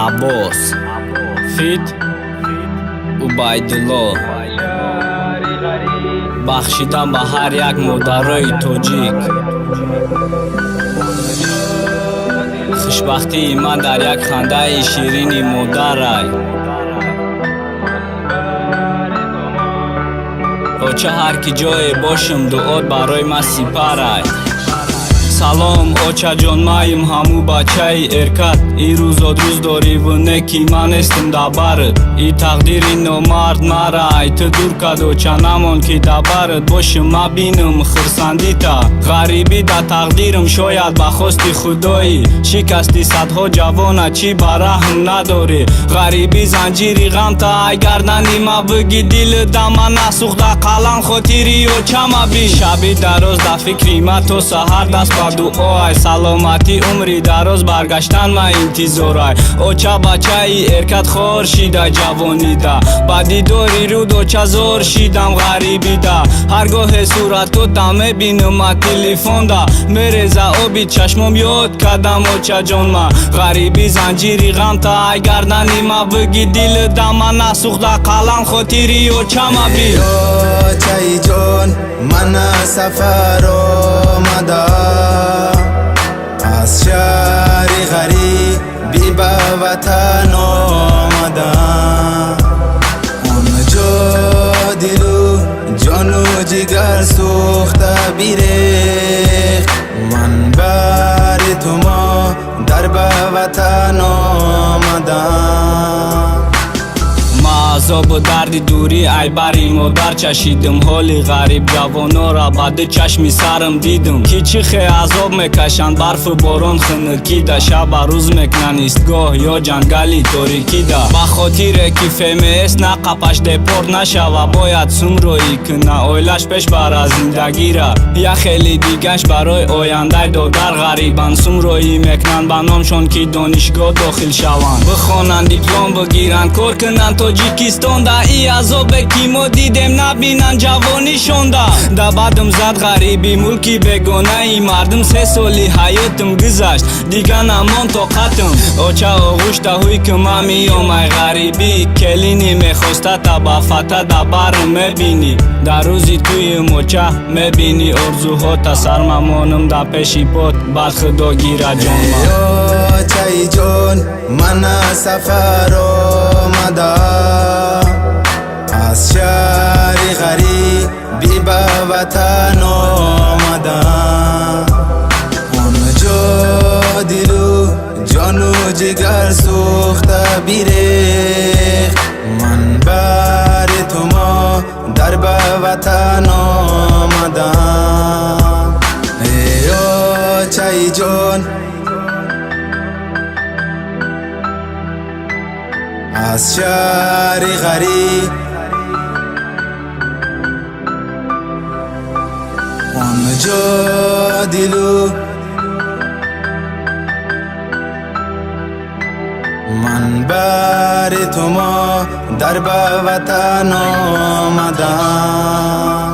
Аббос feat Убайдулло. Бахшидан ба ҳар як модарои тоҷик. Хушбахтии ман дар як хандаи ширини модарай. Оча, ҳар ки ҷое бошам, дуот барои ман сипарай. Салом, очаҷон, маим ҳаму бачаи эркат. Ин рӯзот рӯз дориву не ки ман нестам дар барат. И тақдири номард мара ай ту дур кард. Оча, намон ки дар барат бошам, ма бинам хурсандита. Ғарибӣ да тақдирам, шояд ба хости худоӣ. Шикасти садҳо ҷавона, чӣ ба раҳм надорӣ? Ғарибӣ занҷири ғамта ай гардани ма биги, дили дама насӯхта қалам, хотири очама бин. Шаби дароз да фикри ма то саҳар даст ба дуоай. Саломатӣ, умри дароз, баргаштан ма интизорай. Оча, бачаи эркат хор шида ҷавонида. Ба дидори руд, оча, зор шидам ғарибида. Ҳар гоҳе суратота мебинам ма телефонда, мереза оби чашмом, ёд кардам очаҷонма. Ғарибӣ занҷири ғамта ай гардани ма биги, дили дама насӯхта қалам, хотири очама бин. Очаи ҷон, мана сафар омада, аз шаҳри ғарибӣ ба ватан омадам. Он ҷо дилу ҷону ҷигар сӯхта бирехт, ман бари ту модар ба ватан омадам. Ма азобу дарди дурӣ ай бари модар чашидим. Ҳоли ғариб ҷавонора ба ду чашми сарам дидим, ки чӣ хе азоб мекашанд барфу борон хунукида, шаба рӯз мекунанд истгоҳ ё ҷангали торикида. Ба хотире ки ФМС нақапаш депорт нашава, бояд сумроӣ куна, оилаш пеш бара зиндагира. Як хеле дигаш барои ояндаи додар ғарибан сумроӣ мекунанд ба номшон, ки донишгоҳ дохил шаванд, бихонанд, диплом бигиранд, кор кунанд Тоҷикистонда. И азобе ки мо дидем, набинанд ҷавонишонда. Да бадм зад ғариби, мулки бегонаи мардум. 3 соли ҳаётим гузашт, дига намон тоқатм. Оча, оғӯшта ҳуй ки ман меём ай ғарибӣ. Келини мехостата ба фата да барм мебинӣ. Дар рӯзи тӯи оча, мебинӣ орзуҳота. Сармамонам да пеши пот, баъд худо гира ҷонма. Очаи ҷон, мана сафар омада, аз шаҳри ғарибӣ ба ватан омадам. Он ҷо дилу ҷону ҷигар сӯхта бирехт, ман бари ту модар ба ватан омадам. Эй очаи ҷон, аз шаҳри ғариб он ҷо дилу ман бари ту модар ба ватан омадам.